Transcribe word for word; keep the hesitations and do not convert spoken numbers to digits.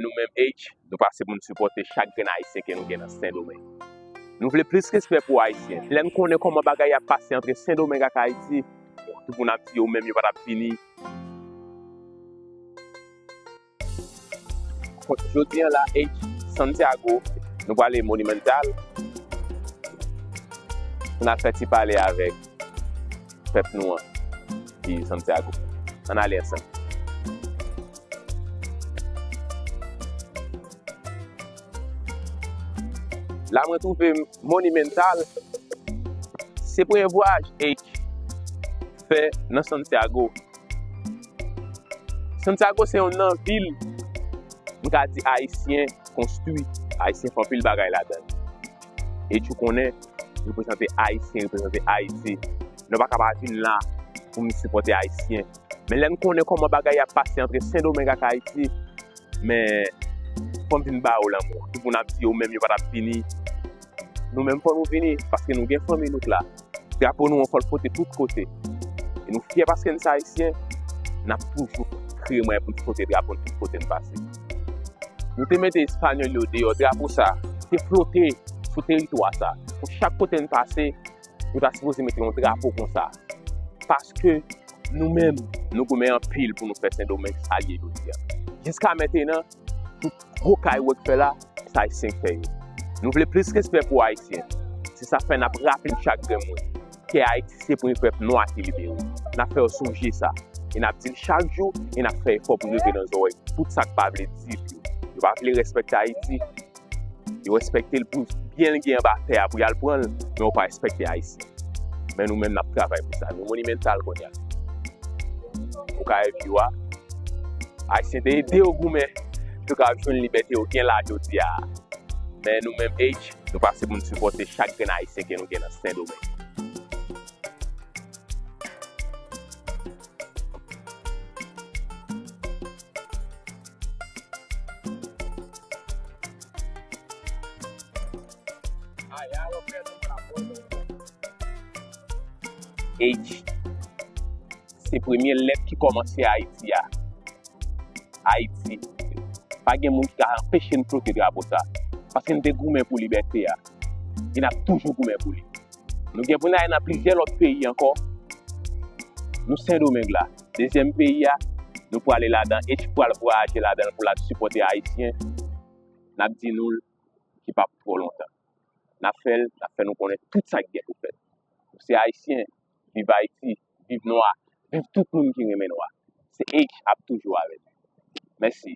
Nou menm H, nou pase pou n sipòte chak grenn Ayisyen ke nou gen nan Sendomeng. Nou vle plis respè pou Ayisyen. Lè n konnen kòman bagay ap pase antre Sendomeng ak Ayiti, tout moun ap di yo menm yo pa t ap vini. Jodi a la, H, Santiago, nou prale Monumental pou n al fè ti pale avèk pèp nou an ki Santiago. Ann ale ansanm. La mwen twouve Monumental. Se premye vwayaj H fè nan Santiago. Santiago se youn nan vil, m ka di, Ayisyen konstwi. Ayisyen fè anpil bagay ladan l. E ou konnen, reprezante Ayisyen, reprezante Ayiti. Nou pa ka pa vin la pou n sipòte Ayisyen. Men lè n konnen kòman bagay ap pase antre Sendomeng ak Ayiti, men fò n vin ba yo lanmou. Tout moun ap di yo menm yo pa t ap vini. Nou menm fò nou vini, paske nou gen fanmi nou k la. Drapo nou an fò l flote tout kote. E nou fyè paske n se Ayisyen, n ap toujou kreye mwayen pou n flote drapo n tout kote n pase. Nou te mete Espanyòl yo deyò, drapo sa te flote sou teritwa sa. Pou chak kote n pase, yo ta sipoze mete yon drapo konsa. Paske nou menm, nou goumen anpil pou nou fè Sendomeng sa l ye jodi a. Jiska mentenan, tout gwo kay ou wè k fè la, se Ayisyen k fè yo. Nou vle plis respè pou Ayisyen. Se sa fè n ap raple chak grenn moun ke Ayiti se premye pèp nwa ki libere. N ap fè yo sonje sa. E n ap di l chak jou, e n ap fè efò pou rive nan zòrèy tout sa k pa vle di l yo. Yo pa vle respekte Ayiti, yo respekte l pou byen l gen anba tè a pou y al pran l, men yo pa respekte Ayisyen. Men nou menm n ap travay pou sa. Nou Monumental kounye a. Ou ka wè view a. Ayisyen te ede yo goumen pou yo ka jwenn libète yo gen la jodi a. Men nou menm H, nou pase pou n sipòte chak grenn Ayisyen ke nou gen nan Sendomeng. H, se premye lèt ki kòmanse Ayiti a. Ayiti. Pa gen moun ki ka anpeche n flote drapo sa. Paske n te goumen pou libète a. E n ap toujou goumen pou li. Nou gen pou n ale nan plizyè lòt peyi ankò. Nou Sendomeng la. Dezyèm peyi a, nou prale ladan, H pral vwayaje ladan l pou l al sipòte Ayisyen. N ap di nou l ki p ap twò lontan. N ap fè l, n ap fè nou konnen tout sa ki gen pou fèt. Nou se Ayisyen, viv Ayiti, viv nwa, viv tout moun ki renmen nwa. Se H ap toujou avè nou. Mèsi.